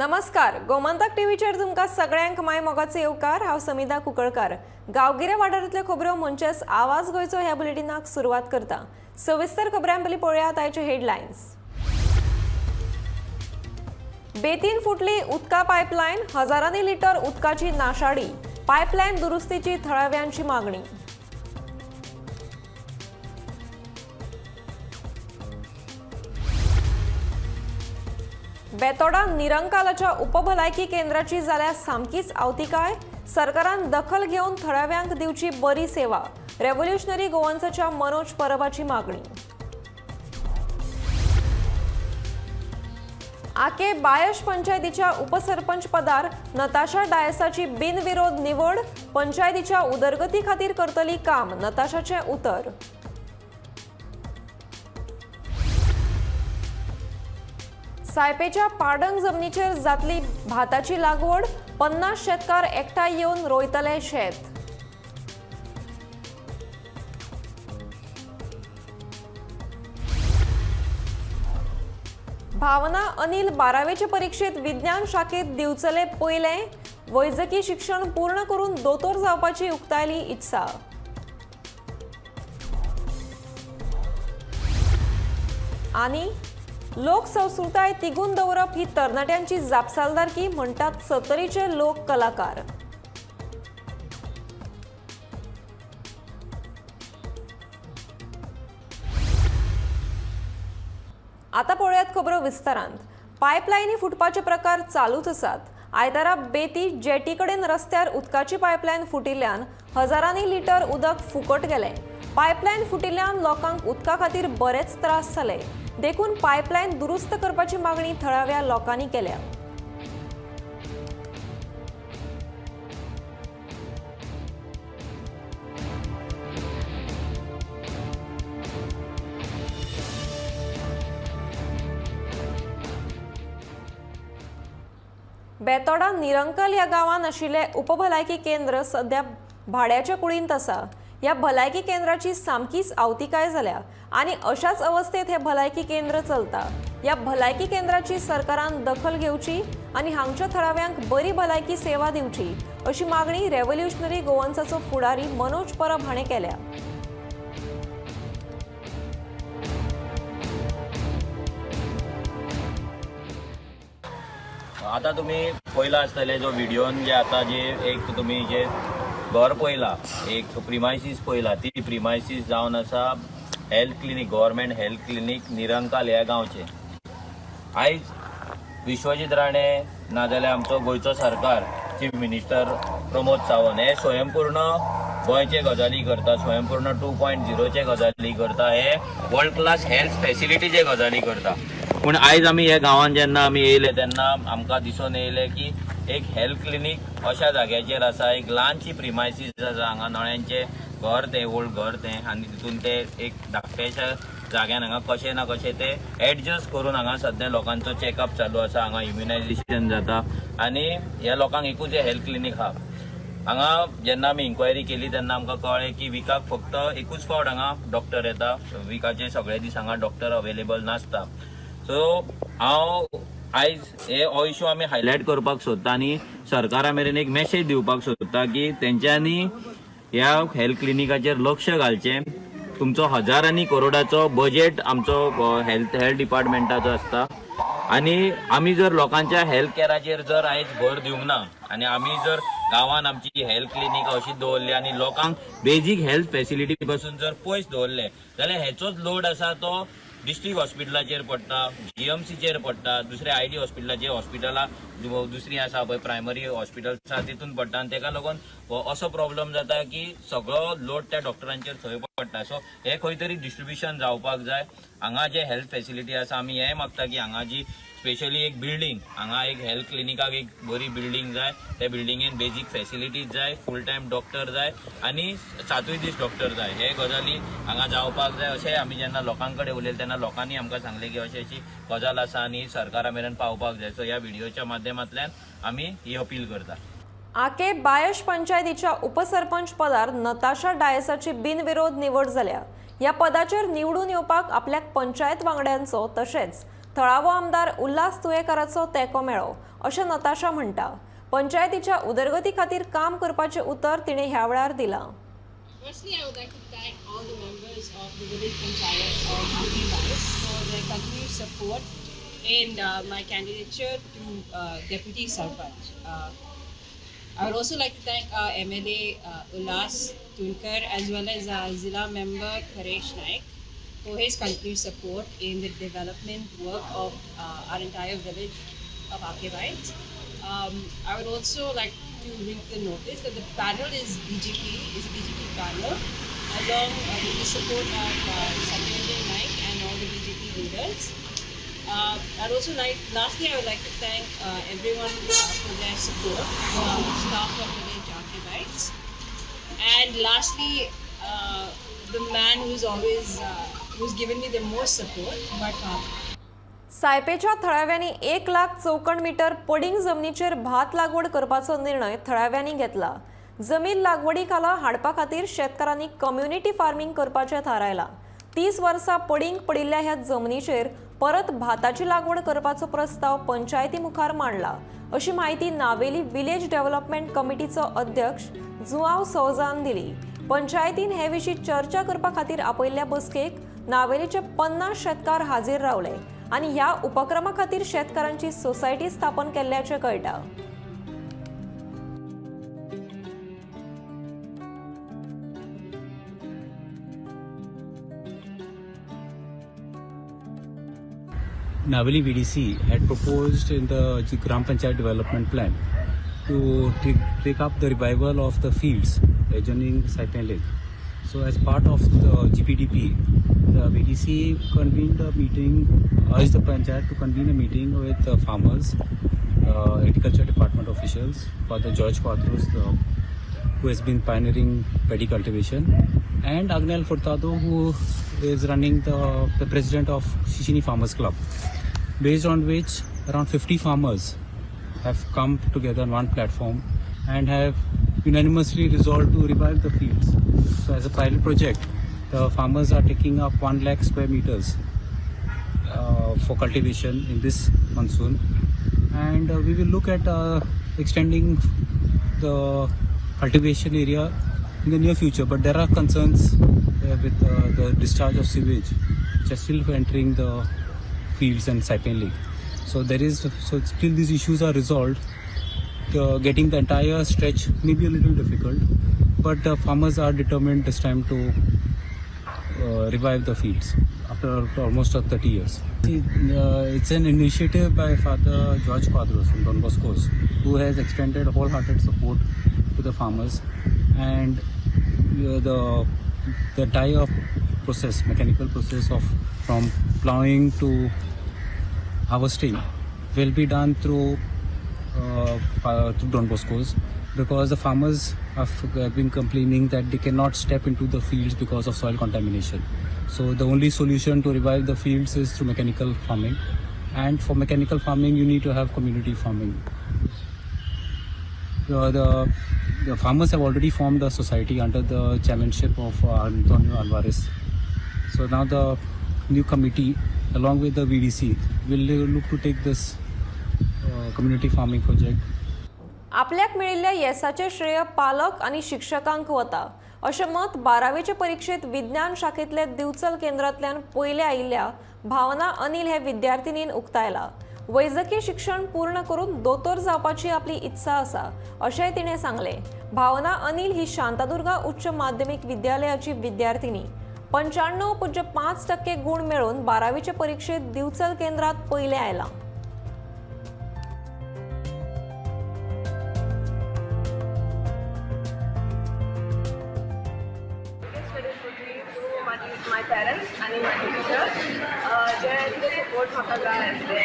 नमस्कार, गोमंतक टीव्हीचेर तुमकां सगळ्यांक my मोगाचो येवकार. हांव समिधा कुंकळकार. गांवगिऱ्या वाठारांतल्यो खबरो म्हणजेच आवाज गोंयचो ह्या बुलेटिनाक सुरवात करता. सविस्तर खबरां पयलीं पळोवया आयच्यो हेडलायन्स. बेतीन फुटली उदका पायपलायन, हजारांनी लिटर उदकाची नाशाडी, पायपलायन दुरुस्तीची थळाव्यांची मागणी. बेतोडा निरंकालाच्या उपभलायकी केंद्राची जाल्यार सामकीच आवतिकाय, सरकारान दखल घेवन थळाव्यांक दिवची बरी सेवा, रेव्होल्युशनरी गोवन्साच्या मनोज परबाची मागणी. आके बायश पंचायतीच्या उपसरपंच पदार नताशा डायसाची बिनविरोध निवड, पंचायतीच्या उदरगती खातीर करतली काम, नताशाचें उतर. सायपेच्या पाडंग जमनीचेर जातली भाताची लागवड, 50 शेतकार एकठांय येवन रोयतले शेत. भावना अनिल 12वेचे परिक्षेत विज्ञान शाखेत दिवचले पयले, वैजकी शिक्षण पूर्ण करून दोतोर जावपाची उक्तायली इत्सा. आनी लोकसंस्कृताय तिगून दवरप ही तरणाट्यांची जापसालदारकी म्हणटात सत्तरीचे लोक कलाकार. आता पळोवयात खबरो विस्तारांत. पायपलायनी फुटपाचे प्रकार चालूच आसात. आयतारा बेती जेटी कडेन रस्त्यार उदकाची पायपलायन फुटिल्ल्यान हजारांनी लिटर उदक फुकट गेलें. पायपलायन फुटिल्ल्यान लोकांक उदका खातीर बरेच त्रास जाले, देखून पायपलायन दुरुस्त करपाची मागणी थळाव्या लोकांनी केल्या. बेतोडा निरंकल ह्या गांवांत आशिल्लें उपभलायकी केंद्र सध्या भाड्याच्या कुडींत आसा. ह्या भलायकी केंद्राची सामकीच आवतिकाय जाल्या आनी अशाच अवस्थेत हे भलायकी केंद्र चलता. ह्या भलायकी केंद्राची सरकारान दखल घेवची आनी हांगच्या थळाव्यांक बरी भलायकी सेवा दिवची अशी मागणी रेव्होल्युशनरी गोवन्साचो फुडारी मनोज परब हाणें केल्या. आता तुम्ही पयला आसतले जो व्हिडिओन जे आता जे एक तुम्ही जे घर पळयला, एक प्रिमायसीस पळयला, ती प्रिमायसीस जावन आसा health clinic, government health clinic Nirankal ह्या गांवचे. आयज विश्वजीत राणे नाजाल्यार आमचो गोंयचो सरकार चीफ मिनिस्टर प्रमोद सावंत हे स्वयंपूर्ण गोंयचे गजाली करता, स्वयंपूर्ण 2.0चे गजाली करता, हे वर्ल्ड क्लास हेल्थ फॅसिलिटीचे गजाली करता. पूण आयज आमी ह्या गांवांत जेन्ना आमी येयले तेन्ना आमकां दिसून येयलें की एक हेल्थ क्लिनीक अशा जाग्याचेर आसा, एक ल्हानशी प्रिमायसीस आसा, हांगा नळ्यांचें घर तें, ओल्ड घर तें, आनी तितून ते एक धाकट्याशा जाग्यान हांगा कशें ना कशें ते एडजस्ट करून हांगा सद्या लोकांचो चॅकअप चालू आसा, हांगा इम्युनायझेशन जाता आनी ह्या लोकांक एकूच हेल्थ क्लिनीक आहा. हांगा जेन्ना आमी इन्क्वायरी केली तेन्ना आमकां कळ्ळें की विकाक फक्त एकूच फावट हांगा डॉक्टर येता, विकाचे सगळे दीस हांगा डॉक्टर अवेलेबल नासता. सो हांव आयज हे हो इशू आमी हायलायट करपाक सोदता आनी सरकारा मेरेन एक मॅसेज दिवपाक सोदता की तेंच्यांनी ह्या हेल्थ क्लिनिकाचेर लक्ष घालचें. तुमचो हजारांनी करोडाचो बजेट आमचो हेल्थ डिपार्टमेंटाचो आसता आनी आमी जर लोकांच्या हेल्थ कॅराचेर जर आयज भर दिवंक ना आनी आमी जर गांवांत आमची हेल्थ क्लिनीक अशी दवरली आनी लोकांक बेजीक हेल्थ फॅसिलिटी पासून जर पयस दवरले जाल्यार हेचोच लोड आसा तो डिस्ट्रिक्ट हॉस्पिटलाचेर पडटा, जीएमसीचेर पडटा, दुसरे आयडी हॉस्पिटलाचे हॉस्पिटलां दुसरी आसा पळय प्रायमरी हॉस्पिटल आसा तितून पडटा आनी तेका लागून असो प्रॉब्लम जाता की सगळो लोड त्या डॉक्टरांचेर थंय पडटा. सो हे खंय तरी डिस्ट्रिब्युशन जावपाक जाय. हांगा जे हेल्थ फॅसिलिटी आसा आमी हें मागता की हांगा जी स्पेशली एक बिल्डींग, हांगा एक हेल्थ क्लिनिकाक एक बरी बिल्डींग जाय, त्या बिल्डिंगेन बेजीक फॅसिलिटीज जाय, फूल टायम डॉक्टर जाय आनी 7 दीस डॉक्टर जाय. हे गजाली हांगा जावपाक जाय अशें आमी जेन्ना लोकां कडेन उलयले तेन्ना लोकांनी आमकां सांगलें की अशी अशी गजाल आसा आनी सरकारा मेरेन पावपाक जाय. सो ह्या व्हिडियोच्या माध्यमांतल्यान आमी ही अपील करता. आके बायश पंचायतीच्या उपसरपंच पदार नताशा डायसाची बिनविरोध निवड जाल्या. ह्या पदाचेर निवडून येवपाक आपल्याक पंचायत वांगड्यांचो तशेंच थळावो आमदार उल्हास तुयेकाराचो तेंको मेळ्ळो अशें नताशा म्हणटा. पंचायतीच्या उदरगती खातीर काम करपाचें उतर तिणें ह्या वेळार दिलां. Firstly, I would like to thank all the members of the village panchayat of Aquem for their continued support in my candidature to Deputy Sarpanch. I would also like to thank our MLA Ulhas Tuyenkar as well as our Zilla member Kharesh Naik for his continued support in the development work of our entire village of Aquem. I would also like to bring to the notice that the panel is BJP, is a BJP panel, along with the support of Satyendra Naik and all the BJP leaders. I'd also like, lastly, I would like to thank everyone for their support, the staff of village Aquem, and lastly, the man who's always, who's given me the most support, my father. सायपेच्या थळाव्यांनी 1 lakh चौकण metre पडींग जमनीचेर भात लागवड करपाचो निर्णय थळाव्यांनी घेतला. जमीन लागवडी खाला हाडपा खातीर शेतकारांनी कम्युनिटी फार्मींग करपाचें थारायलां. 30 वर्सां पडींग पडिल्ल्या ह्या जमनीचेर परत भाताची लागवड करपाचो प्रस्ताव पंचायती मुखार मांडला अशी म्हायती नावेली विलेज डेव्हलपमेंट कमिटीचो अध्यक्ष जुआव सौजान दिली. पंचायतीन हे विशीं चर्चा करपा खातीर आपयल्ल्या बसकेक नावेलीचे 50 शेतकार हाजीर रावले आनी ह्या उपक्रमा खातीर शेतकारांची सोसायटी स्थापन केल्ल्याचें कळटा. Naveli VDC had proposed in the Gram Panchayat Development Plan to take up the revival of the fields adjoining Saipen Lake. So as part of the GPDP, the VDC convened a meeting, urged the Panchayat to convene a meeting with the farmers, agriculture department officials, Father George Quadros, who has been pioneering paddy cultivation, and Agnel Furtado, who is running the president of Shishini Farmers Club, based on which around 50 farmers have come together on one platform and have unanimously resolved to revive the fields. So as a pilot project, the farmers are taking up 1 lakh square meters for cultivation in this monsoon, and we will look at extending the cultivation area in the near future, but there are concerns with the discharge of sewage which are still entering the fields and Saipen Lake. So there is, so till these issues are resolved, getting the entire stretch may be a little difficult, but the farmers are determined this time to revive the fields after almost 30 years. See, it's an initiative by Father George Quadros from Don Bosco's, who has extended wholehearted support to the farmers, and the entire process, mechanical process of from plowing to harvesting, will be done through Don Bosco's, because the farmers have been complaining that they cannot step into the fields because of soil contamination. So the only solution to revive the fields is through mechanical farming, and for mechanical farming you need to have community farming. The farmers have already formed a society under the chairmanship of Antonio Alvarez. So now the new committee, along with the VDC, will look to take this community farming project. आपल्याक मेळिल्ल्या येसाचें श्रेय पालक आनी शिक्षकांक वता अशें मत 12वेचे परिक्षेत विज्ञान शाखेंतले दिवचल केंद्रांतल्यान पयले आयिल्ल्या भावना अनिल हे विद्यार्थिनीन उक्तायला. वैजकी शिक्षण पूर्ण करून दोतोर जावपाची आपली इत्सा आसा अशेंय तिणें सांगलें. भावना अनिल ही शांतादुर्गा उच्च माध्यमीक विद्यालयाची विद्यार्थिनी. 95.5% गुण मेळोवन 12वीचे परिक्षेत दिवचल केंद्रात पयले आयला. My parents and my teachers, जे कितें सपोर्ट म्हाका जाय आसले,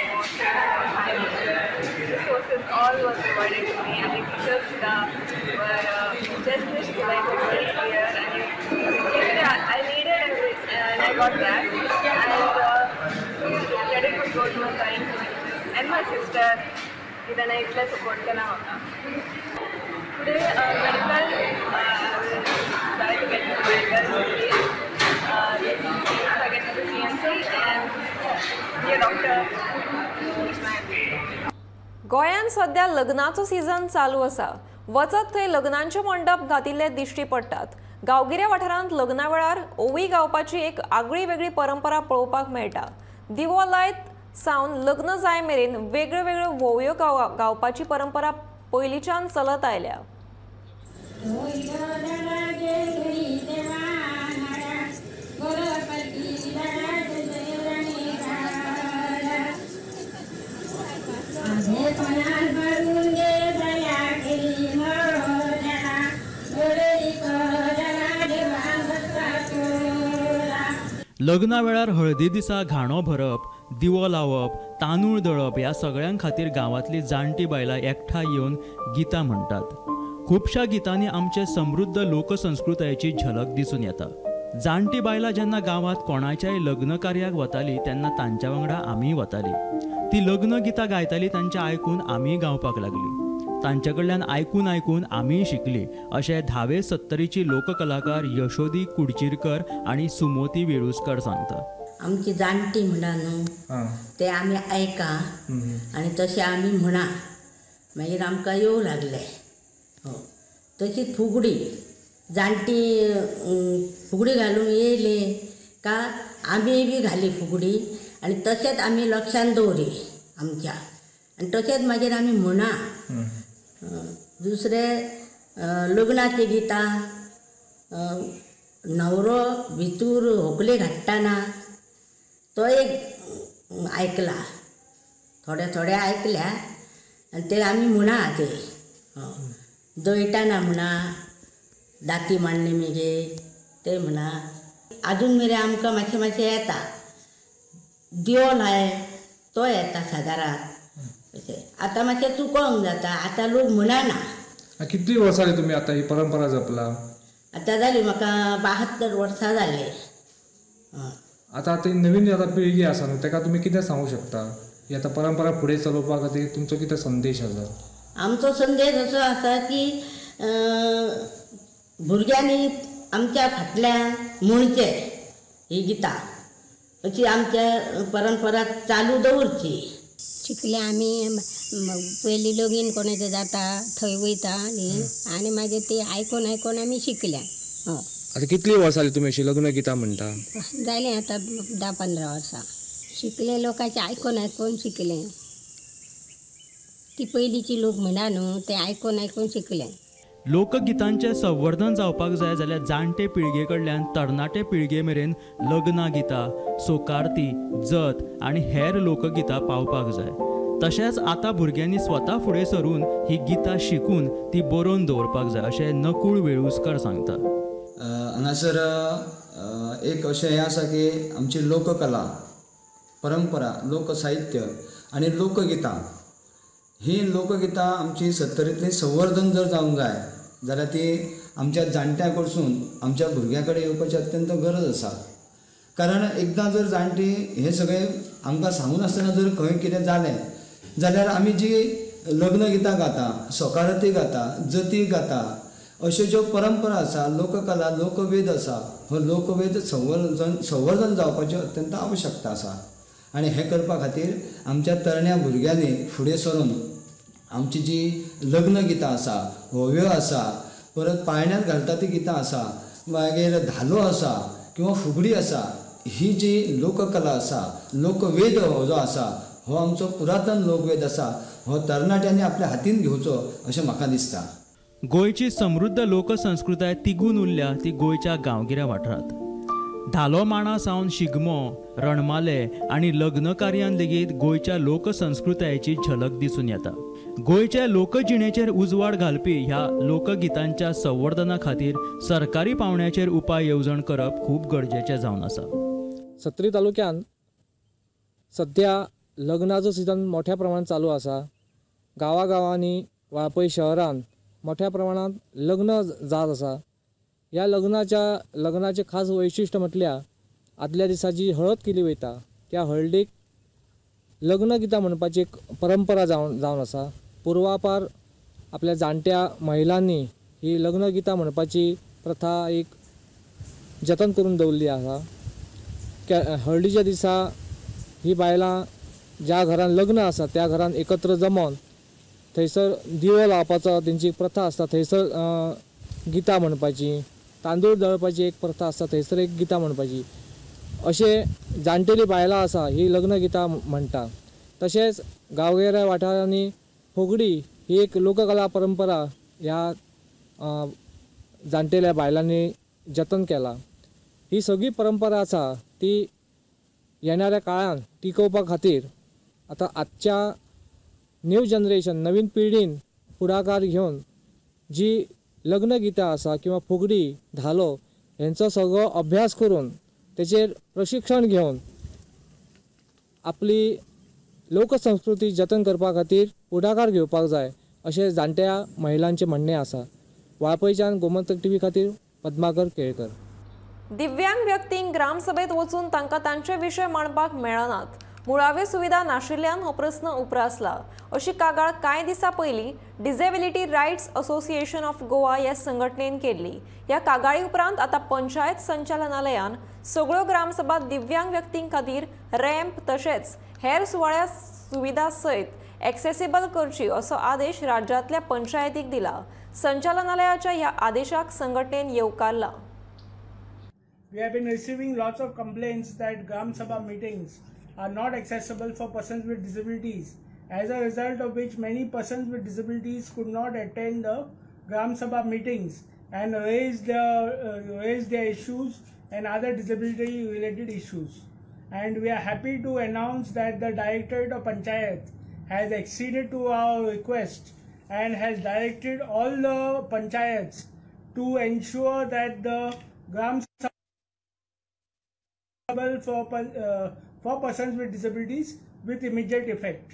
resources all was provided to me, आनी टिचर्स सुद्दां जे कितें शिकयलें तें वेरी क्लियर, आनी जे कितें I needed and I got that, and credit would go to my parents and my sister की ताणें इतलें सपोर्ट केला म्हाका. फुडें medical try to get to medical, I get to GMC and be a doctor. गोंयांत सध्या लग्नाचो season चालू आसा. वचत थंय लग्नांचे मंडप घातिल्ले दिश्टी पडटात. गांवगिऱ्या वाठारांत लग्ना वेळार ओवी गावपाची एक आगळी वेगळी परंपरा पळोवपाक मेळटा. दिवो लायत सावन लग्न जाय मेरेन वेगळ्यो वेगळ्यो व्होंवयो गावपाची परंपरा पयलींच्यान चलत आयल्या. लग्ना वेळार हळदी दिसा घाणो भरप, दिवो लावप, तांदूळ दळप ह्या सगळ्यां खातीर गांवांतली जाणटी बायलां एकठांय येवन गितां म्हणटात. खुबश्या गितांनी आमचे समृद्ध लोकसंस्कृतायेची झलक दिसून येता. जाणटी बायलां जेन्ना गांवांत कोणाच्याय लग्न कार्याक वताली तेन्ना तांच्या वांगडा आमीय वताली. ती लग्न गितां गायताली तांचें आयकून आमीय गावपाक लागली. तांचे कडल्यान आयकून आयकून आमीय शिकली अशें धावे सत्तरीची लोककलाकार यशोदी कुडचिरकर आनी सुमोती वेळुस्कर सांगता. आमची जाणटी म्हणा न्हू ते आमी आयका आनी तशें आमी म्हणा, मागीर आमकां येवं लागले. हो, तशीच फुगडी, जाणटी फुगडी घालूंक येयले का आमी बी घाली फुगडी आनी तशेंच आमी लक्षान दवरी आमच्या आनी तशेंच मागीर आमी म्हणा. दुसरें लग्नाची गितां, न्हवरो भितूर होकले घाडटाना तो एक आयकला, थोडे थोडे आयकल्या आनी ते आमी म्हणा. ते दळटाना म्हणा, दाती मांडले मगे ते म्हणा. आजून मेरेन आमकां मातशें मातशें येता. दिवो लाय तो येता सादारण. आतां मातशें चुकोंक जाता, आतां लोक म्हणना. कितली वर्सां तुमी आतां ही परंपरा जपला? आतां जाली म्हाका 72 वर्सां जाली. आतां ती नवीन आतां पिळगी आसा न्हू, ताका तुमी कितें सांगूंक शकता? ही आतां परंपरा फुडें चलोवपा खातीर तुमचो कितें संदेश आसा? आमचो संदेश असो आसा की भुरग्यांनी आमच्या फाटल्यान म्हणचें ही गितां, अशी आमच्या परंपरा चालू दवरची. शिकले आमी पयलीं लगीन कोणाचें जाता थंय वयता न्ही, आनी मागीर ती आयकून आयकून आमी शिकल्या. हय. आतां कितलीं वर्सां जालीं तुमी अशी लग्न गितां म्हणटा? जालीं आतां 10-15 वर्सां. शिकले लोकांचें आयकून आयकून शिकलें. ती पयलींची लोक म्हणा न्हू, ते आयकून आयकून शिकलें. लोकगितांचें संवर्धन जावपाक जाय जाल्यार जाणटे पिळगे कडल्यान तरणाटे पिळगे मेरेन लग्नां गितां, सोकारती, जत आनी हेर लोकगितां पावपाक जाय. तशेंच आतां भुरग्यांनी स्वता फुडें सरून ही गितां शिकून ती बरोवन दवरपाक जाय अशें नकूळ वेळुस्कर सांगता. हांगासर एक अशें हें आसा की आमची लोककला, परंपरा, लोकसाहित्य आनी लोकगितां, ही लोकगितां आमची सत्तरींतली संवर्धन जर जावंक जाय जाल्यार ती आमच्या जाणट्यां कडसून आमच्या भुरग्यां कडेन येवपाची अत्यंत गरज आसा. कारण एकदां जर जाणटी हें सगळें आमकां सांगून आसतना जर खंय कितें जालें जाल्यार आमी जी लग्न गितां गाता, सोकारती गाता, जती गाता, अश्यो ज्यो परंपरा आसा, लोककला, लोकवेद आसा, हो लोकवेद संवर्धन जावपाची अत्यंत आवश्यकता आसा. आनी हें करपा खातीर आमच्या तरण्या भुरग्यांनी फुडें सरून आमची जी लग्न गितां आसा, होव्यो आसा, परत पाळण्यांत घालता ती गितां आसा, मागीर धालो आसा किंवा फुगडी आसा, ही जी लोककला आसा, लोकवेद हो जो आसा हो आमचो पुरातन लोकवेद आसा, हो तरणाट्यांनी आपल्या हातीन घेवचो अशें म्हाका दिसता. गोंयची समृद्ध लोकसंस्कृताय तिगून उरल्या ती गोंयच्या गांवगिऱ्या वाठारांत. धालो माणा सावन शिगमो, रणमाले आनी लग्न कार्यान लेगीत गोंयच्या लोकसंस्कृतायेची झलक दिसून येता. गोंयच्या लोकजिणेचेर उजवाड घालपी ह्या लोकगितांच्या संवर्धना खातीर सरकारी पावंड्याचेर उपाय येवजण करप खूब गरजेचें जावन आसा. सत्तरी तालुक्यांत सद्या लग्नाचो सिजन मोठ्या प्रमाणात चालू आसा. गांवागांवांनी वाळपय शहरांत मोठ्या प्रमाणात लग्न जात आसा. ह्या लग्नाचें खास वैशिश्ट म्हटल्यार आदल्या दिसा जी हळद केली वयता त्या हळदीक लग्न गितां म्हणपाची एक परंपरा जावन आसा. पुर्वापार आपल्या जाणट्या महिलांनी ही लग्न गितां म्हणपाची प्रथा एक जतन करून दवरली आसा. हळदीच्या दिसा ही बायलां ज्या घरान लग्न आसा त्या घरान एकत्र जमोन थंयसर दिवो लावपाचो तेंची प्रथा आसता, थंयसर गितां म्हणपाची, तांदूळ दळपाची एक प्रथा आसता, थंयसर एक गितां म्हणपाची. अशें जाणटेली बायलां आसा ही लग्न गितां म्हणटा. तशेंच गांवगिऱ्या वाठारांनी फुगडी ही एक लोककला परंपरा ह्या जाणटेल्या बायलांनी जतन केला. ही सगळी परंपरा आसा ती येणाऱ्या काळान टिकोवपा खातीर आतां आजच्या न्यू जनरेशन नवीन पिळगेन फुडाकार घेवन जी लग्न गितां आसा किंवा फुगडी धालो हेंचो सगळो अभ्यास करून तेचेर प्रशिक्षण घेवन आपली लोकसंस्कृती जतन करपा खातीर फुडाकार घेवपाक जाय अशें जाणट्या महिलांचें म्हणणें आसा. वाळपयच्यान गोमंतक टीव्ही खातीर पद्माकर केळकर. दिव्यांग व्यक्तींक ग्रामसभेत वचून तांकां तांचे विशय मांडपाक मेळनात, मुळाव्यो सुविधा नाशिल्ल्यान हो प्रस्न उप्रासला अशी कागाळ कांय दिसां पयलीं disability rights association of Goa ह्या संघटनेन केल्ली. ह्या कागाळी उपरांत आतां पंचायत संचालनालयान सगळ्यो ग्रामसभा दिव्यांग व्यक्तीं खातीर रॅम्प तशेंच हेर सुवाळ्या सुविधा सयत एक्सेसिबल करची असो आदेश राज्यांतल्या पंचायतीक दिला. संचालनालयाच्या ह्या आदेशाक संघटनेन येवकारला. We have been receiving lots of complaints that Gram Sabha meetings are not accessible for persons with disabilities, as a result of which many persons with disabilities could not attend the Gram Sabha meetings and raise their issues and other disability related issues. And we are happy to announce that the Directorate of Panchayat has acceded to our request and has directed all the panchayats to ensure that the Gram Sabha for persons with disabilities with immediate effect.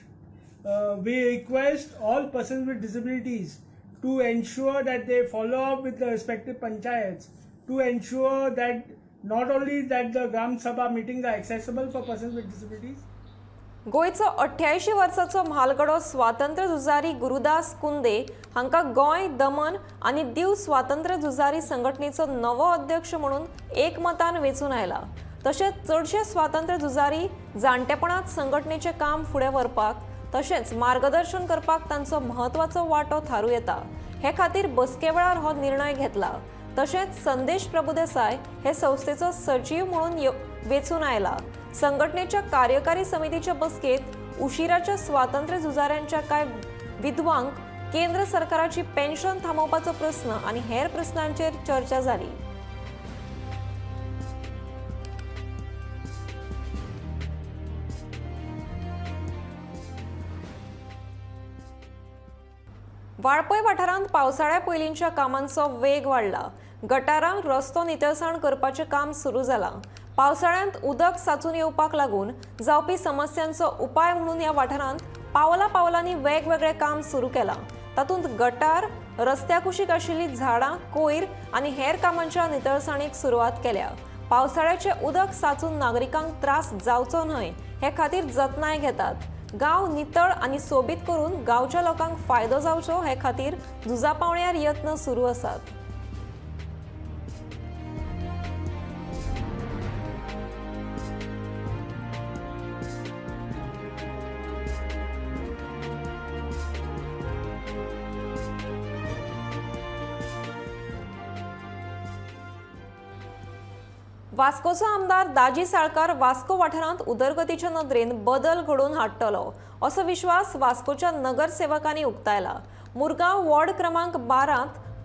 We request all persons with disabilities to ensure that they follow up with the respective panchayats to ensure that not only that the Gram Sabha meetings are accessible for persons with disabilities. गोंयचो 88 वर्साचो म्हालगडो स्वातंत्र्य झुजारी गुरुदास कुंदे हांकां गोंय दमन आनी दीव स्वातंत्र्य झुजारी संघटनेचो नवो अध्यक्ष म्हणून एकमतान वेंचून आयला. तशेंच चडशे स्वातंत्र्य झुजारी जाणटेपणांत संघटनेचें काम फुडें व्हरपाक तशेंच मार्गदर्शन करपाक तांचो म्हत्वाचो वांटो थारूं येता. हे खातीर बसके वेळार हो निर्णय घेतला. तशेंच संदेश प्रभुदेसाय हे संस्थेचो सचीव म्हणून वेंचून आयला. संघटनेच्या कार्यकारी समितीच्या बसकेत उशिराच्या स्वातंत्र्य झुजाऱ्यांच्या कांय विधवांक केंद्र सरकाराची पेन्शन थांबोवपाचो प्रस्न आनी हेर प्रस्नांचेर चर्चा जाली. वाळपय वाठारांत पावसाळ्या पयलींच्या कामांचो वेग वाडला. गटारांक रस्तो नितळसाण करपाचें काम सुरू जालां. पावसाळ्यांत उदक साचून येवपाक लागून जावपी समस्यांचो उपाय म्हणून ह्या वाठारांत पावला पावलांनी वेगवेगळे काम सुरू केलां. तातूंत गटार, रस्त्या कुशीक आशिल्लीं झाडां, कोयर आनी हेर कामांच्या नितळसाणीक सुरवात केल्या. पावसाळ्याचें उदक साचून नागरिकांक त्रास जावचो न्हय हे खातीर जतनाय घेतात. गांव नितळ आनी सोबीत करून गांवच्या लोकांक फायदो जावचो हे खातीर झुजा पावण्यार यत्न सुरू आसात. वास्कोचो आमदार दाजी साळकार वास्को वाठारांत उदरगतीच्या नदरेन बदल घडोवन हाडटलो असो विश्वास वास्कोच्या नगरसेवकांनी उक्तायला. मुरगांव वॉर्ड क्रमांक 12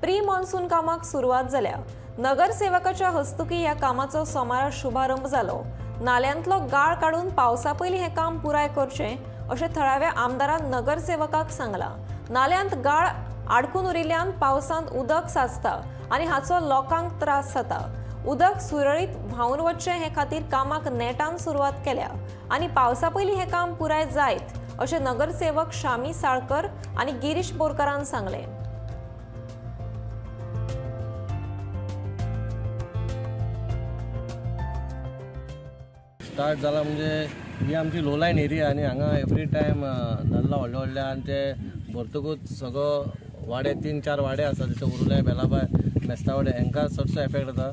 प्री मॉन्सून कामाक सुरवात जाल्या. नगरसेवकाच्या हस्तुकी ह्या कामाचो सोमारा शुभारंभ जालो. नाल्यांतलो गाळ काडून पावसा पयलीं हें काम पुराय करचें अशें थळाव्या आमदारान नगरसेवकाक सांगलां. नाल्यांत गाळ आडकून उरिल्ल्यान पावसांत उदक साचता आनी हाचो लोकांक त्रास जाता. उदक सुरळीत व्हांवन वचचें हे खातीर कामाक नेटान सुरवात केल्या आनी पावसा पयलीं हें काम पुराय जायत अशें नगरसेवक शामी साळकर आनी गिरीश बोरकारान सांगलें. स्टार्ट जाला म्हणजे ही आमची लो लायन एरिया आनी हांगा एवरी टायम नल्ला व्हडले व्हडले आनी ते भरतकूच सगळो वाडे 3-4 वाडे आसा जशे उरुले, बेलाबाय, मेस्तावाडे हांकां चडसो एफेक्ट जाता.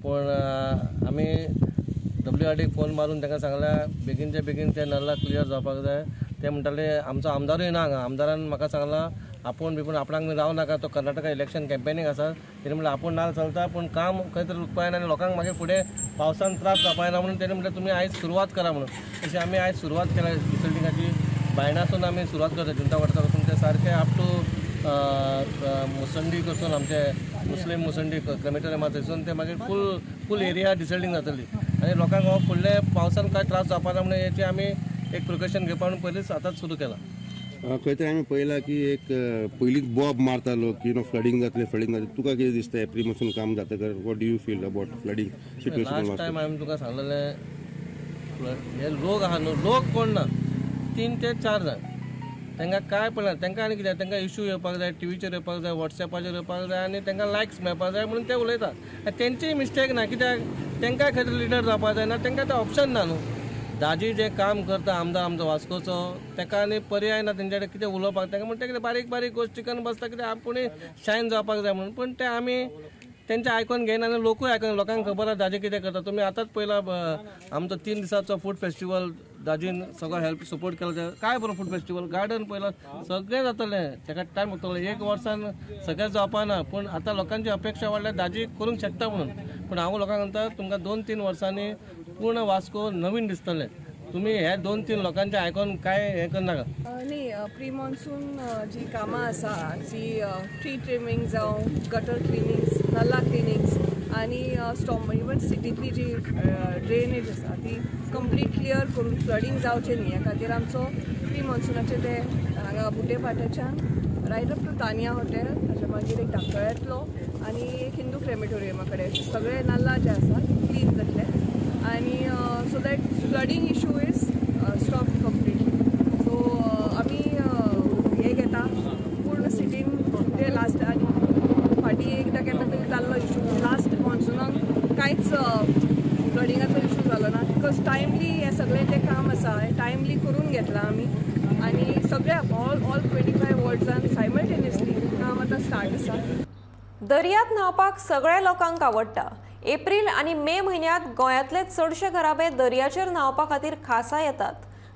पूण आमी WRDक फोन मारून तांकां सांगल्या बेगीनच्या बेगीन ते नल्ला क्लियर जावपाक जाय, ते म्हणटाले आमचो आमदारूय ना हांगा. आमदारान म्हाका सांगलां आपूण बिपूण आपणाक रावं नाका, तो कर्नाटका इलेक्शन कॅम्पेनींग आसा, तेणी म्हणलें आपूण ना चलता पूण काम खंय तरी रुकपायना आनी लोकांक मागीर फुडें पावसान त्रास जावपायना म्हणून तेणी म्हणलें तुमी आयज सुरवात करा म्हणून. तशी आमी आयज सुरवात केल्या डिसिल्टिंगाची. बायणासून आमी सुरवात करता जुंता वाडता वचून ते सारके अप टू मुसंडी कडसून आमचे मुस्लीम मुसंडी क्रेमेटोरियमा थंयसून ते मागीर फूल फूल एरिया डिसिल्टींग जातली आनी लोकांक हो फुडले पावसान कांय त्रास जावपाना म्हणून हेची आमी एक प्रिकॉशन घेवपा म्हणून पयलींच आतांच सुरू केलां. खंय तरी आमी पळयलां की एक पयलींच बॉब मारता लोक की नो फ्लडींग जातलें फ्लडींग जातलें. तुका कितें दिसता प्री मॉन्सून काम जातकर what do you feel about flooding situation? Last time हांवें तुका सांगलेलें हे लोक आहा न्हू, लोक कोण ना, 3 ते 4 जाण, तांकां कांय पडना. तांकां आनी कितें, तांकां इशू येवपाक जाय, टिवीचेर येवपाक जाय, वॉट्सॅपाचेर येवपाक जाय आनी तांकां लायक्स मेळपाक जाय म्हणून ते उलयतात. आनी तेंचीय मिस्टेक ना, कित्याक तांकां खंय तरी लिडर जावपाक जाय ना, तांकां तें ऑप्शन ना न्हू. दाजी जें काम करता आमदार आमचो वास्कोचो, ताका आनी पर्याय ना तेंच्या कडेन कितें उलोवपाक. तांकां म्हणटा कितें बारीक बारीक गोश्टी करून बसता, कितें आपूण शायन जावपाक जाय म्हणून. पूण ते आमी तेंचें आयकोन घेयना आनी लोकूय आयकोन, लोकांक खबर आसा दाजी कितें करता. तुमी आतांच पळयला आमचो 3 दिसांचो फूड फेस्टिवल दाजीन सगळो हेल्प सपोर्ट केलो. काय बरो फूड फेस्टिवल, गार्डन पळयला, सगळें जातलें, ताका टायम लागतलो. 1 वर्सान सगळें जावपा ना, पूण आतां लोकांची अपेक्षा वाडल्या दाजी करूंक शकता म्हणून. पूण हांव लोकांक म्हणटा तुमकां 2-3 वर्सांनी पूर्ण वास्को नवीन दिसतलें. तुमी हे 2-3 लोकांचें आयकोन कांय हें करनाका. न्ही, प्री मॉन्सून जी कामां आसा, जी ट्री ट्रिमींग जावं, गटर क्लिनिंग्स, नल्ला क्लिनिंग्स आनी स्टॉम, इवन सिटींतली जी ड्रेनेज आसा ती कंप्लीट क्लियर करून फ्लडींग जावचें न्ही ह्या खातीर आमचो प्री मॉन्सुनाचें ते हांगा बुटेपाट्याच्यान right up to Tania hotel, ताच्या मागीर एक धाकटळ्यांतलो आनी एक हिंदू क्रेमेटोरियमा कडेन सगळे नल्ला जे आसा क्लीन जातले आनी so that flooding issue is stop completely. So आमी हें घेता पूर्ण सिटीन ते लास्ट आनी फाटीं एकदां केन्ना तरी जाल्लो इशू लास्ट मॉन्सुनाक कांयच फ्लडिंगाचो इशू जालो ना, because timely हें सगळें जें काम आसा हें टायमली करून घेतलां आमी आनी सगळ्या ऑल 25 वॉर्ड्सान सायमल्टेनियसली काम आतां स्टार्ट आसा. दर्यांत न्हांवपाक सगळ्या लोकांक आवडटा. एप्रिल आनी मे म्हयन्यांत गोंयांतले चडशे घराबे दर्याचेर न्हांवपा खातीर खासा येतात.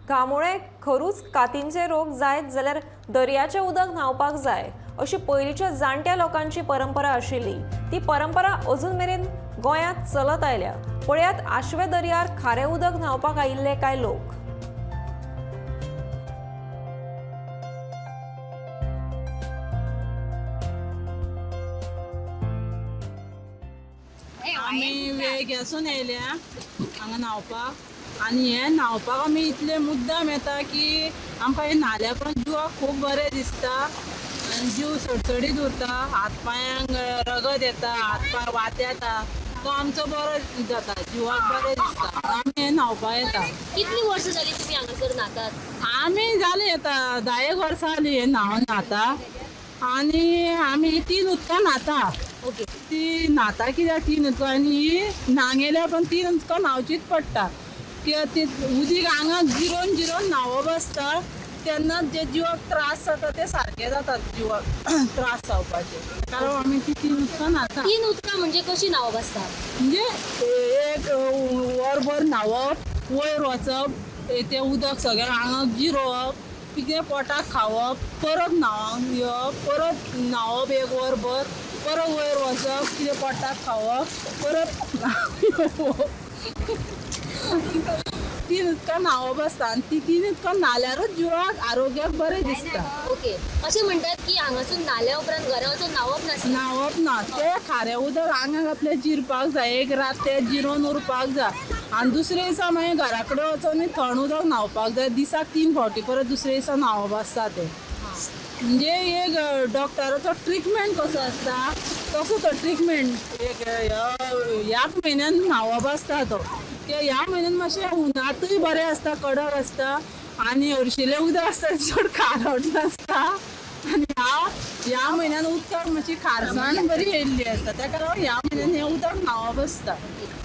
घामोळे, खरूच, कातींचे रोग जायत जाल्यार दर्याचें उदक न्हांवपाक जाय अशी पयलींच्या जाणट्या लोकांची परंपरा आशिल्ली. ती परंपरा अजून मेरेन गोंयांत चलत आयल्या. पळयात आश्वे दर्यार खारें उदक न्हांवपाक आयिल्ले कांय लोक. आमी वेळग्यासून येयल्या हांगा न्हांवपाक आनी हें न्हांवपाक आमी इतले मुद्दाम येता की आमकां हें न्हाल्या उपरांत जिवाक खूब बरें दिसता आनी जीव सडसडीत उरता, हात पांयांक रगत येता, हात पांय वात येता, तो आमचो बरो जाता, जिवाक बरें दिसता. आमी हें न्हांवपाक येता. कितलीं वर्सां जालीं तुमी हांगासर न्हातात? आमी जालीं येता 10 वर्सां जालीं हें न्हांवन न्हाता आनी आमी 3 उदकां न्हाता. ओके, ती न्हाता कित्याक 3 उदकां आनी ही न्हांगेल्या पण 3 उदकां न्हांवचीच पडटा, कित्याक ती उदीक आंगाक जिरोवन जिरोवन न्हांवप आसता तेन्ना जे जिवाक त्रास जाता ते सारके जातात, जिवाक त्रास जावपाचे. कारण आमी ती 3 उदकां न्हाता. 3 उदकां म्हणजे कशी न्हांवप आसता? म्हणजे एक वरभर न्हांवप, वयर वचप, तें उदक सगळें आंगाक जिरोवप, कितें पोटाक खावप, परत न्हांवंक येवप, परत न्हांवप 1 वरभर, परत वयर वचप, कितें पोटाक खावप, परत येवप. 3 उदकां न्हांवप आसता आनी ती 3 उदकां न्हाल्यारूच जिवाक आरोग्याक बरें दिसता. ओके, अशें म्हणटात की हांगासून न्हाल्या उपरांत घरा वचून न्हांवप नासता? न्हांवप ना, तें खारें उदक आंगाक आपलें जिरपाक जाय, एक रात तें जिरोवन उरपाक जाय आनी दुसरे दिसा मागीर घरा कडेन वचून थंड उदक न्हांवपाक जाय. दिसाक 3 फावटी परत दुसरे दिसा न्हांवप आसता. तें म्हणजे एक डॉक्टराचो ट्रिटमेंट कसो आसता तसो तो ट्रिटमेंट एक ह्याच म्हयन्यान न्हांवप आसता. तो ह्या म्हयन्यान मातशें उनातूय बरें आसता, कडक आसता आनी हरशिलें उदक आसता, चड खारट नासता आनी ह्या म्हयन्यान उदकाक मातशी खारसाण बरी येयल्ली आसता, ताका लागून ह्या म्हयन्यान हें उदक न्हांवप आसता.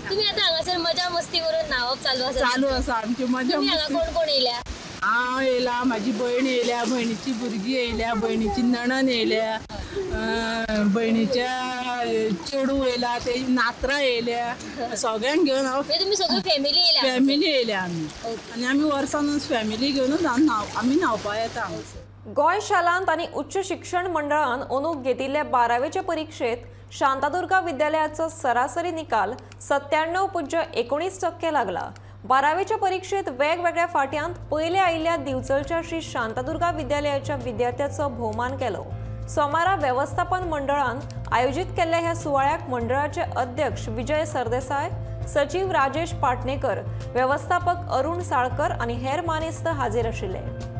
तुमी आतां हांगासर मजा मस्ती करून न्हांवप चालू आसा? चालू आसा आमची मजा. तुमी हांगा कोण कोण येयल्या? हांव येयला, म्हाजी भयण येयल्या, भयणीची भुरगीं येयल्या, भयणीची नणन येयल्या, भयणीच्या चेडूं येयला, ते नातरां येयल्या, सगळ्यांक घेवन हांव. तुमी सगळी फॅमिली येयल्या? फॅमिली येयल्या आमी आनी आमी वर्सान फॅमिली घेवनूच आमी न्हांवपाक येता हांगासर. गोंय शालांत आनी उच्च शिक्षण मंडळान अंदूक घेतिल्ले 12वेचे परिक्षेत शांतादुर्गा विद्यालयाचो सरासरी निकाल 97.19% लागला. 12वेच्या परिक्षेत वेगवेगळ्या फाट्यांत पयले आयिल्ल्या दिवचलच्या श्री शांतादुर्गा विद्यालयाच्या विद्यार्थ्याचो भोवमान केलो. सोमारा वेवस्थापन मंडळान आयोजीत केल्ल्या ह्या सुवाळ्याक मंडळाचे अध्यक्ष विजय सरदेसाय, सचिव राजेश पाटणेकर, वेवस्थापक अरुण साळकर आनी हेर मानेस्त हाजीर आशिल्ले.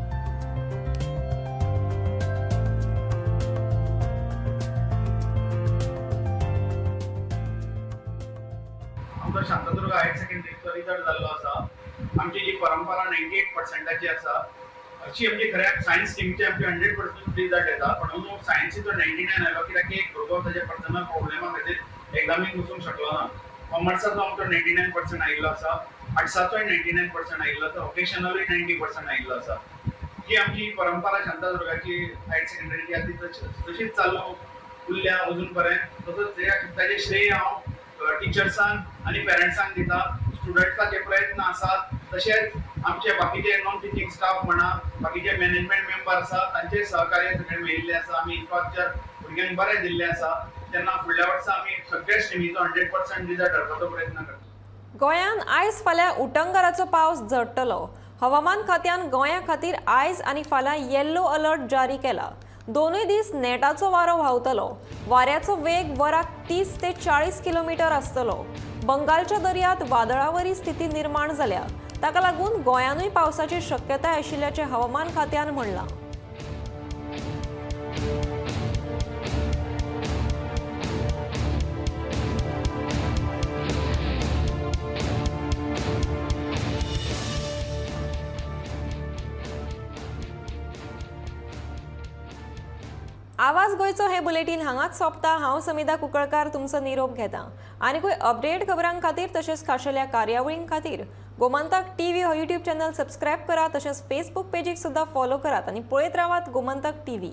शांतादुर्गा हायर सेकंडरीचो रिजल्ट जाल्लो आसा. आमची जी परंपरा 98%ची आसा, अशी आमची खऱ्या सायन्स स्ट्रीमचे आमचे 100% रिजल्ट येता, पण अंदू सायन्सीचो 99 आयलो कित्याक एक भुरगो ताच्या पर्सनल प्रॉब्लेमा खातीर एग्जामीक वचूंक शकलो ना. कॉमर्साचो आमचो 99% आयिल्लो आसा, आर्ट्साचोय 99% आयिल्लो आसा, वोकेशनलूय 90% आयिल्लो आसा. ही आमची परंपरा शांतादुर्गाची हायर सेकंडरीची आसा ती तशीच चालू उरल्या अजून पर्यंत. तसोच ताजें श्रेय हांव टिचर्सांक आनी पेरंट्सांक दिता. स्टुडंट्साचे प्रयत्न आसात, तशेंच आमचे बाकीचे नॉन टिचींग स्टाफ म्हणा, बाकीचे मॅनेजमेंट मेंबर आसा तांचे सहकार्य सगळें मेळिल्लें आसा. आमी इन्फ्रास्ट्रक्चर भुरग्यांक बरें दिल्लें आसा. तेन्ना फुडल्या वर्सा आमी सगळे स्ट्रिमीचो 100% रिजल्ट हाडपाचो प्रयत्न करता. गोंयांत आयज फाल्यां उटंगाराचो पावस झडटलो. हवामान खात्यान गोंया खातीर आयज आनी फाल्यां येल्लो अलर्ट जारी केला. दोनूय दीस नेटाचो वारो व्हांवतलो. वाऱ्याचो वेग वराक 30 ते 40 किलोमीटर आसतलो. बंगालच्या दर्यांत वादळावरी स्थिती निर्माण जाल्या. ताका लागून गोंयानूय पावसाची शक्यताय आशिल्ल्याचें हवामान खात्यान म्हणलां. आवाज गोंयचो हे बुलेटीन हांगाच सोंपता. हांव समिधा कुंकळकार तुमचो निरोप घेता. आनीकूय अपडेट खबरां खातीर तशेंच खाशेल्या कार्यावळीं खातीर गोमंतक टीव्ही हो यूट्यूब चॅनल सबस्क्रायब करा. तशेंच फेसबूक पेजीक सुद्दां फॉलो करात आनी पळयत रावात गोमंतक टीव्ही.